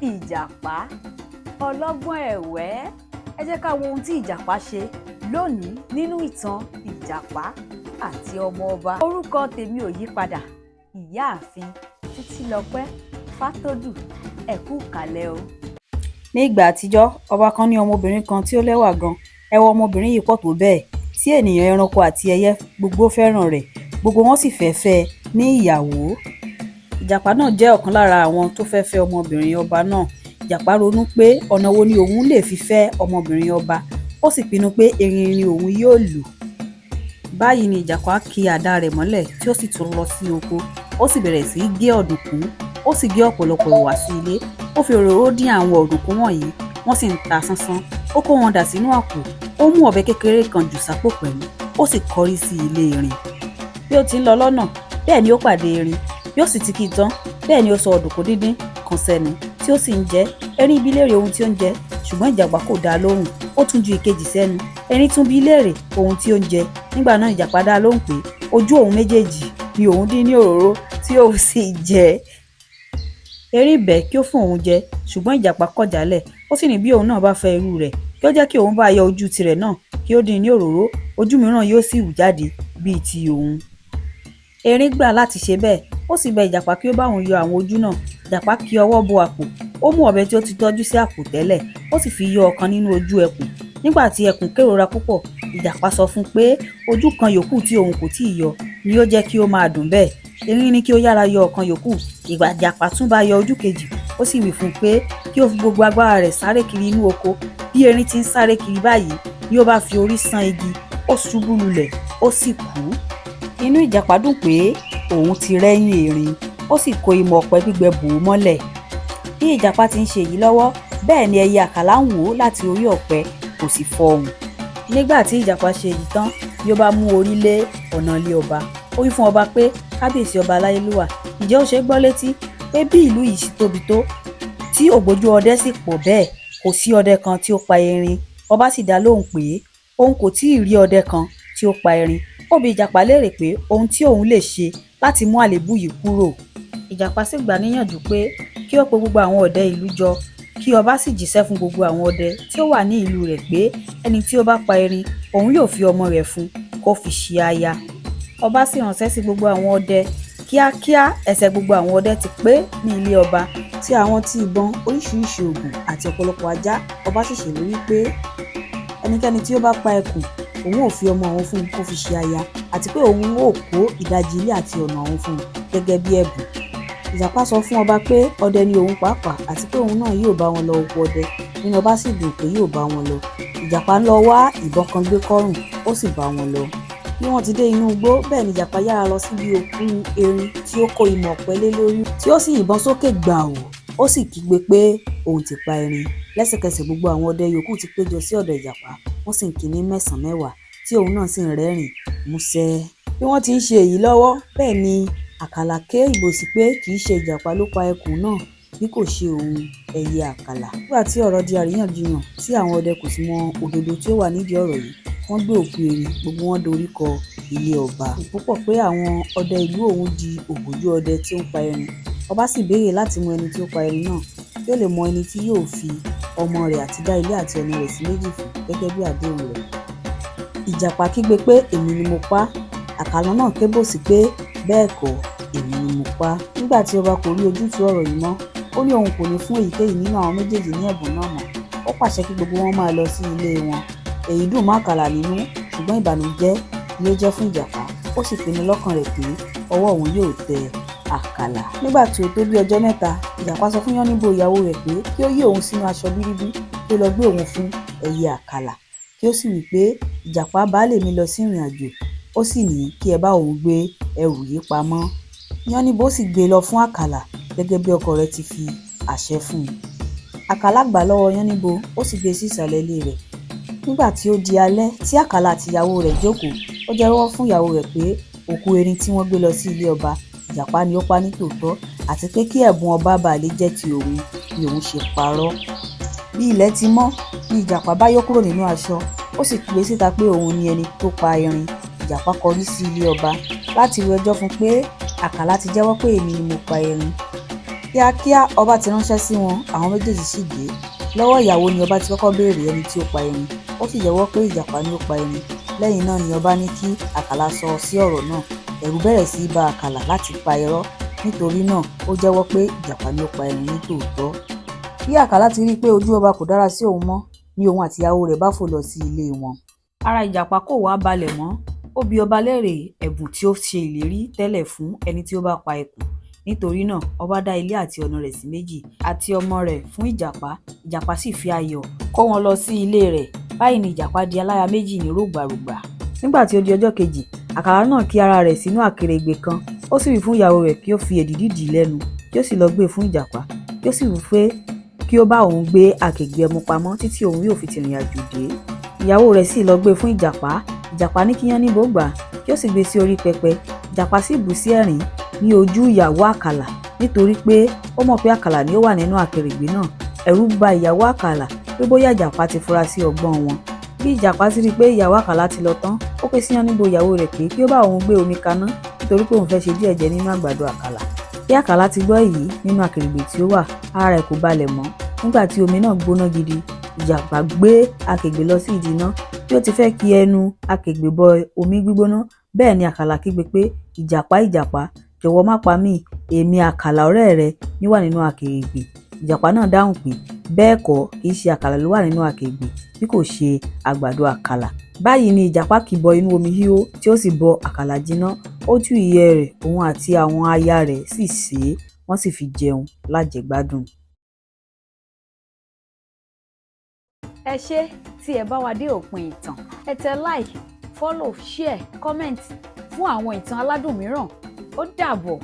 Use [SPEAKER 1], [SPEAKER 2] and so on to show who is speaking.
[SPEAKER 1] Ìjàpá ọlọ́gbọ́n ẹ̀wẹ́. Ẹ jẹ́ ká wo ohun tí Ìjàpá ṣe lónìí nínú ìtàn Ìjàpá àti ọmọ ọba. Orúkọ tèmi ò yí padà, Ìyáàfin Títílọpẹ́ Fátòdù. Ẹ kú ìkàlẹ̀ o.
[SPEAKER 2] Ní ìgbà àtijọ́, ọba kan ní ọmọbìnrin kan tí ó lẹ́wà gan. Ẹwà ọmọbìnrin yìí pọ̀ tó bẹ́ẹ̀ tí ènìyàn, ẹranko àti ẹyẹ gbogbo fẹ́ràn rẹ̀, gbogbo wọn sì fẹ́ fẹ́ ẹ ní ìyàwó. Ìjàpá náà jẹ́ ọ̀kan lára àwọn tó fẹ́ fẹ́ ọmọbìnrin ọba náà. Ìjàpá ronú pé ọ̀nà wo ni òun lè fi fẹ́ ọmọbìnrin ọba, ó sì pinnu pé erin ni òun yóò lò. Báyìí ni Ìjàpá ki àdá rẹ̀ mọ́lẹ̀ tí ó sì tún lọ sí oko, ó sì bẹ̀rẹ̀ sí í gé ọ̀dùnkún, ó sì gé ọ̀pọ̀lọpọ̀ ẹ̀wà sí ilé. Ó fi òróró dín àwọn ọ̀dùnkún wọ̀nyí, wọ́n sì ń ta sánsán. Ó kó wọn dà sínú àpò, ó mú ọ̀bẹ kékeré kan jù sápò pẹ̀lú, ó sì kọrí sí ilé erin. Bí ó ti ń lọ lọ́nà, bẹ́ẹ̀ ni ó pàdé erin. Bí ó sì ti kí i tán, bẹ́ẹ̀ ni ó sọ ọ̀dùnkún díndín kan sẹ́nu tí ó sì ń jẹ. Erin bi í léèrè ohun tí ó ń jẹ, ṣùgbọ́n Ìjàpá kò dá a lóhùn. Ó tún ju ìkejì sẹ́nu. Erin tún bi í léèrè ohun tí ó ń jẹ. Nígbà náà Ìjàpá dá a lóhùn pé ojú òun méjèèjì ni òun dín ní òróró tí òun sì jẹ. Erin bẹ̀ ẹ́ kí ó fún òun jẹ, ṣùgbọ́n Ìjàpá kọ̀ jálẹ̀. Ó sì ní bí òun náà bá fẹ́ irú rẹ̀, kí ó jẹ́ kí òun bá yọ ojú tirẹ̀ náà kí ó dín in ní òróró, ojú mìíràn yóò sì hù jáde bíi ti òun. Erin gbà láti ṣe bẹ́ẹ̀, ó sì bẹ Ìjàpá kí ó bá òun yọ àwọn ojú náà. Ìjàpá ki ọwọ́ bo àpò, ó mú ọ̀bẹ tí ó ti tọ́jú sí àpò tẹ́lẹ̀, ó sì fi yọ ọ̀kan nínú ojú ẹkùn. Nígbà tí ẹkùn kérora púpọ̀, Ìjàpá sọ fún un pé ojú kan yòókù tí òun kò tíì yọ ni ó jẹ́ kí ó máa dùn bẹ́ẹ̀. Erin ní kí ó yára yọ ọ̀kan yòókù. Ìgbà Ìjàpá tún bá yọ ojú kejì, ó sì wí fún un pé kí ó fi gbogbo agbára rẹ̀ sáré kiri inú oko. Bí erin ti ń sáré kiri báyìí ni ó bá fi orí sán igi, ó ṣubú lulẹ̀, ó sì kú. Inú Ìjàpá dùn pé òun ti rẹ́yìn erin, ó sì kó imọ̀ ọ̀pẹ gbígbẹ bò ó mọ́lẹ̀. Bí Ìjàpá ti ń ṣe èyí lọ́wọ́, bẹ́ẹ̀ ni ẹyẹ àkàlà ń wò ó láti orí ọ̀pẹ, kò sì fọhùn. Nígbà tí Ìjàpá ṣe èyí tán ni ó bá mú orí lé ọ̀nà ilé ọba. Ó wí fún ọba pé kábíyèsí ọba aláyélúwà, ǹjẹ́ ó ṣe é gbọ́ létí pé bí ìlú yìí ṣe tóbi tó, tí ògbójú ọdẹ sì pọ̀ bẹ́ẹ̀, kò sí ọdẹ kan tí ó pa erin? Ọba sì dá lóhùn pé òun kò tíì rí ọdẹ kan tí ó pa erin. Ó bi Ìjàpá léèrè pé ohun tí òun lè ṣe láti mú àléébù yìí kúrò. Ìjàpá sì gbà á níyànjú pé kí ó pe gbogbo àwọn ọdẹ ìlú jọ, kí ọba sì jíṣẹ́ fún gbogbo àwọn ọdẹ tí ó wà ní ìlú rẹ̀ pé ẹni tí ó bá pa erin, òun yóò fi ọmọ rẹ̀ fún un kó fi ṣe aya. Ọba sì ránṣẹ́ sí gbogbo àwọn ọdẹ. Kíákíá ẹsẹ̀ gbogbo àwọn ọdẹ ti pé ní ilé ọba, tí àwọn ti ìbọn, oríṣiríṣi oògùn àti ọ̀pọ̀lọpọ̀ ajá. Ọba sì ṣèlérí pé ẹnikẹ́ni tí ó bá pa ẹkùn, òun ó fi ọmọ òun fún un kó fi ṣe aya, àti pé òun ó kó ìdajì ilé àti ọ̀nà òun fún un gẹ́gẹ́ bí ẹ̀bùn. Ìjàpá sọ fún ọba pé ọdẹ ni òun pàápàá, àti pé òun náà yóò bá wọn lọ oko ọdẹ. Inú ọba sì dùn pé yóò bá wọn lọ. Ìjàpá lọ wá ìbọn kan gbé kọ́rùn, ó sì bá wọn lọ. Bí wọ́n ti dé inú igbó, bẹ́ẹ̀ ni Ìjàpá yára lọ síbi òkú erin tí ó kó imọ̀ ọ̀pẹ lé lórí, tí ó sì yìnbọn sókè gbàù, ó sì kígbe pé òun ti pa erin. Lẹ́sẹ̀kẹsẹ̀ gbogbo àwọn ọdẹ yòókù ti péjọ sí ọ̀dọ̀ Ìjàpá, wọ́n sì ń kí i ní mẹ́sàn-án mẹ́wàá, tí òun náà sì ń rẹ́rìn-ín músẹ́. Bí wọ́n ti ń ṣe èyí lọ́wọ́, bẹ́ẹ̀ ni àkàlà ké ìbòsí pé kì í ṣe Ìjàpá ló pa ẹkùn náà bí kò ṣe òun, ẹyẹ àkàlà. Nígbà tí ọ̀rọ̀ di àríyànjiyàn tí àwọn ọdẹ kò sì mọ òdodo tí ó wà nídìí ọ̀rọ̀ yìí, wọ́n gbé òkú erin, gbogbo wọn dorí kọ ilé ọba. Púpọ̀ pé àwọn ọdẹ ìlú òun di ògbójú ọdẹ tí ó ń pa erin. Ọba sì béèrè láti mọ ẹni tí ó pa erin náà, kí ó lè mọ ẹni tí yóò fi ọmọ rẹ̀ àti dá ilé àti ọ̀nà rẹ̀ sí méjì fún gẹ́gẹ́ bí àdéhùn rẹ̀. Ìjàpá kígbe pé èmi ni mo pa á. Àkàlà náà ké bòsí pé bẹ́ẹ̀ kọ́, èmi ni mo pa á. Nígbà tí ọba kò rí ojútùú ọ̀rọ̀ yìí mọ́, ó ní òun kò ní fún èyíkéyìí nínú àwọn méjèèjì ní ẹ̀bùn náà mọ́. Ó pàṣẹ kí gbogbo wọn máa lọ sí ilé wọn. Èyí dùn mọ́ àkàlà nínú, ṣùgbọ́n ìbànújẹ́ ni ó jẹ́ fún Ìjàpá. Ó sì pinnu lọ́kàn rẹ̀ pé ọwọ́ òun yóò tẹ àkàlà. Nígbà tí ó tó bí ọjọ́ mẹ́ta, Ìjàpá sọ fún Yánníbo ìyàwó rẹ̀ pé kí ó yí òun sínú aṣọ bíríbí, kí ó lọ gbé òun fún ẹyẹ àkàlà, kí ó sì wí pé Ìjàpá baálé mi lọ sí ìrìnàjò, ó sì ní kí ẹ bá òun gbé ẹrù yìí pamọ́. Yánníbo sì gbé e lọ fún àkàlà gẹ́gẹ́ bí ọkọ rẹ̀ ti fi àṣẹ fún un. Àkàlà gbà á lọ́wọ́ Yánníbo, ó sì gbé e sí ìsàlẹ̀ ilé rẹ̀. Nígbà tí ó di alẹ́ tí àkàlà àti ìyàwó rẹ̀ jókòó, ó jẹ́wọ́ fún ìyàwó rẹ̀ pé òkú erin tí wọ́n gbé lọ sí ilé ọba, Ìjàpá ni ó pa ní tòótọ́, àti pé kí ẹ̀bùn ọba ba lè jẹ́ ti òun ni òun ṣe parọ́. Bí ilẹ̀ ti mọ́ ni Ìjàpá bá yọ́ kúrò nínú aṣọ, ó sì kígbe síta pé òun ni ẹni tó pa erin. Ìjàpá kọrí sí ilé ọba láti ro ẹjọ́ fún un pé àkàlà ti jẹ́wọ́ pé èmi ni mo pa erin. Kíákíá ọba ti ránṣẹ́ sí wọn, àwọn méjèèjì sì dé. Lọ́wọ́ ìyàwó ni ọba ti kọ́kọ́ béèrè ẹni tí ó pa erin. Ó sì jẹ́wọ́ pé ìjàpá ni ó pa erin. Lẹ́yìn náà ni ọba ní kí Àkàlà sọ sí ọ̀rọ̀ náà. Ẹ̀rù bẹ̀rẹ̀ sí í ba Àkàlà láti pa irọ́. Nítorí náà ó jẹ́wọ́ pé ìjàpá ni ó pa erin ní tòótọ́. Bí Àkàlà ti rí i pé ojú ọba kò dára sí òun mọ́ ni òun àti ìyàwó rẹ̀ bá fò lọ sí ilé wọn. Ara ìjàpá kò wá balẹ̀ mọ́. Ó bi ọba léèrè ẹ̀bùn tí ó ṣe ìlérí tẹ́lẹ̀ fún ẹni tí ó bá pa ẹkùn. Nítorí náà ọba dá ilé àti ọ̀nà rẹ̀ sí méjì àti ọmọ rẹ̀ fún ìjàpá. Ìjàpá sì fi ayọ̀ kó wọn lọ sí ilé rẹ̀. Báyìí ni ìjàpá di aláya méjì ní rògbàrògbà. Nígbà tí ó di ọjọ́ kejì, Àkàlà náà ki ara rẹ̀ sínú akèrègbè kan. Ó sì wí fún ìyàwó rẹ̀ kí ó fi èdìdì dì í lẹ́nu, kí ó sì lọ gbé e fún ìjàpá, kí ó sì wí pé kí ó bá òun gbé akègbè ẹmu pamọ́ títí òun yóò fi tìrìn àjò dé. Ìyàwó rẹ̀ sì lọ gbé e fún ìjàpá. Ìjàpá ní kí Yánníbo gbà á, kí ó sì gbé e sí orí pẹpẹ. Ìjàpá sì bú sí ẹ̀rín ní ojú ìyàwó Àkàlà nítorí pé ó mọ̀ pé Àkàlà ni ó wà nínú akèrègbè náà. Ẹ̀rù ba ìyàwó Àkàlà pé bóyá ìjàpá ti fura sí ọgbọ́n wọn. Bí ìjàpá ti rí i pé ìyàwó Àkàlà ti lọ tán, ó ké sí Yánníbo ìyàwó rẹ̀ pé kí ó bá òun gbé omi kaná nítorí pé òun fẹ́ ṣe díẹ̀ jẹ nínú àgbàdo Àkàlà. Bí Àkàlà ti gbọ́ èyí nínú akèrègbè tí ó wà, ara rẹ̀ kò balẹ̀ mọ́. Nígbà tí omi náà gbóná gidi, ìjàpá gbé akègbè lọ sí ìdí iná. Bí ó ti fẹ́ ki ẹnu akègbè bọ omi gbígbóná, bẹ́ẹ̀ ni Àkàlà kígbe pé, "Ìjàpá, ìjàpá, jọ̀wọ́ má pa mí, èmi Àkàlà ọ̀rẹ́ rẹ ní wà nínú akèrègbè." Ìjàpá náà dáhùn pé bẹ́ẹ̀ kọ́, kì í ṣe Àkàlà ló wà nínú akèrègbè bí kò ṣe àgbàdo Àkàlà. Báyìí ni ìjàpá kì bọ inú omi híhó tí ó sì bọ Àkàlà jiná. Ó tú ìyẹ́ rẹ̀, òun àti àwọn aya rẹ̀ sì sè é, wọ́n sì fi jẹun lájẹgbádùn.
[SPEAKER 1] Ẹ ṣé tí ẹ bá wa dé òpin ìtàn. Ẹ tẹ like, follow, share, comment fún àwọn ìtàn aládùn mìíràn. Ó dàbọ̀.